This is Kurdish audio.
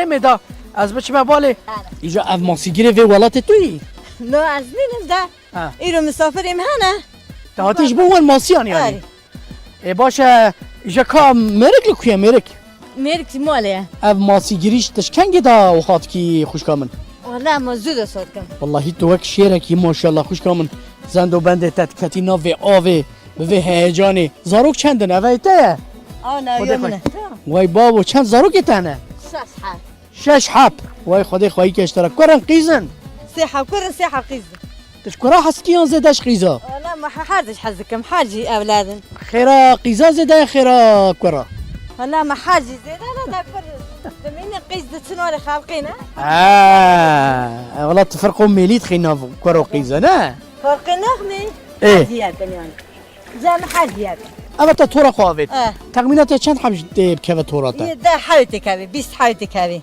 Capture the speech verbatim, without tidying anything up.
Mêda, ez biçime balê. Îja ev masîgirê vê welatê tu yî? No, ez nînim de. Ha. Îro misafirê min hene. Te hatî ji bo wan masiyan yanî? Erê. Ê baş e, îja ka mêrik li ku ye, mêrik? Mêrik jî malê ye. Ev masîgirî ji te ji kengê de û hatkî xwişka min? Wala ma zû de sot kim. Wallahî tu wek şêrekî maşallah xwişka min. Zend û bendê te diketî nav vê avê, bi vê heyecanê. Zarok çend in? Ev ê te ye? Ana, Xwedê yo xwe. Min e. Way babo, çend zarokê te hene? Şeş heb. Şeş heb. Way Xwedê xweyî keştera. Kurin qîz in? Sê heb kurin, sê heb qîz in. Tu ji kura hez dikî yan zêde ji qîza? Wala ma he-, her diş hez dikim, her cî evlad in. Xêra qîza zêde ya xêra kura? Wala ma her cî zêde ne de kur. Dimînin qîz diçin warê xelqî ne? Ha, wala tu firqo mêlî dixî nav kuro qîza ne? Farqê nexmî. Ê. Her cî yekin yani. Cem her cî yekin. Eva te tora xwe avêt. Eh. Texmîna te çend heb jî tê bikeve tora te? Yê de hewtê kevî, bîst hewtê kevî.